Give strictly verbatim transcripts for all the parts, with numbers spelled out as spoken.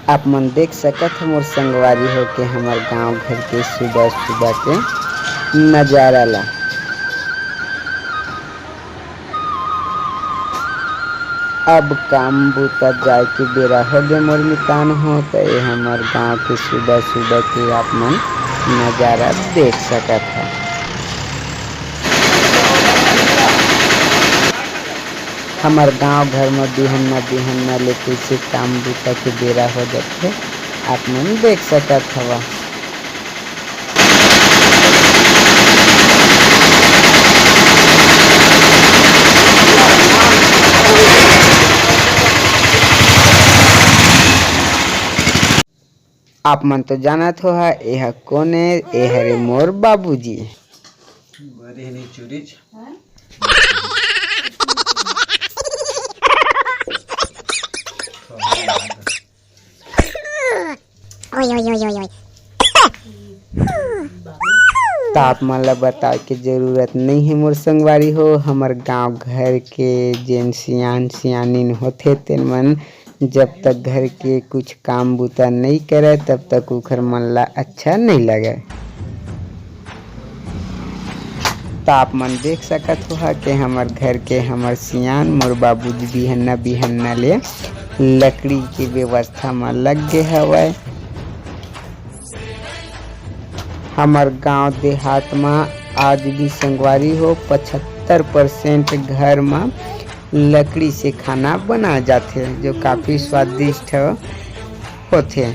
आप मन देख सकत हो मोर संगवारी हो के हमर गांव घर के सुबह सुबह के नजारा ला। अब काम बूता जाए के बेरा हो गे मोर मितान हो, त ये हमर गांव के सुबह सुबह के आप मन नजारा देख सकत हो। हमर गांव घर म बिहन्ना बिहन्ना ले कइसे काम बूता के बेरा हो जाथे, आप मन देख सकत हवा। आप मन तो जानत हो हा, एहा कोन ए? ए हरे मोर बाबूजी। बड़े नहीं चुरिच। ओय, ओय, ओय, ओय, ओय। त आप मन ला बताए के जरूरत नइ हे मोर संगवारी हो, हमर गांव घर के जेन सियान सियानिन होथे, तेन मन जब तक घर के कुछ काम बूता नइ करय, तब तक उखर मन ला अच्छा नइ लगय। त आप मन देख सकत हो हा के हमर घर के हमर सियान मोर बाबूजी बिहन्ना बिहन्ना ले लकड़ी के व्यवस्था म लग गे हवय। हमर गांव देहात म आज भी संगवारी हो पचहत्तर परसेंट घर म लकड़ी से खाना बनाए जाथे, जो काफी स्वादिष्ट होथे।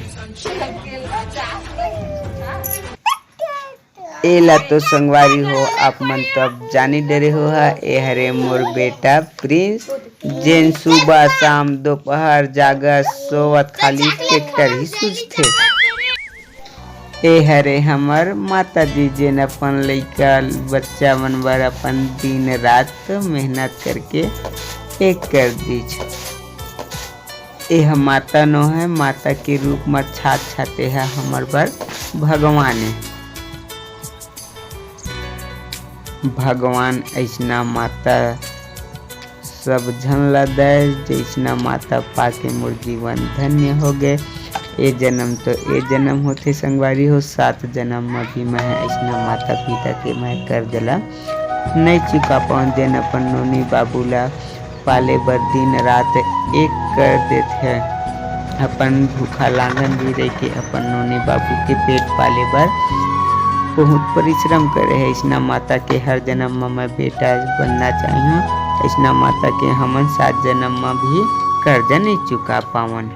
एला तो संगवारी हो, आप मन तो अब जानी डरे हो हा, ए हरे मोर बेटा प्रिंस, जेन सुबह शाम दोपहर जागत सोवत खाली ट्रैक्टर ही सूझथे। ए हरे हमर माता जी, जेन अपन लइका बच्चा मन बर अपन दिन रात मेहनत करके एक कर दीच। एह माता नो है, माता के रूप म छात छाते है हमर बर भगवान ए। भगवान अइसना माता सब झन ला दय, जइसना माता पाके मोर जीवन धन्य हो गए। ए जन्म तो ए जन्म होथे संगवारी हो, सात जन्म म भी मैं अइसना माता पिता के मैं कर्ज ला नइ चुका पाऊं, जेन अपन नोनी बाबू ला पाले बर दिन रात एक कर देथे। अपन भूखा लांगन भी रहिके अपन नोनी बाबू के पेट पाले बर बहुत परिश्रम करे हे। अइसना माता के हर जन्म म मैं बेटा बनना चाहिए। अइसना माता के हमन सात जन्म म भी कर्जा नइ चुका पावन।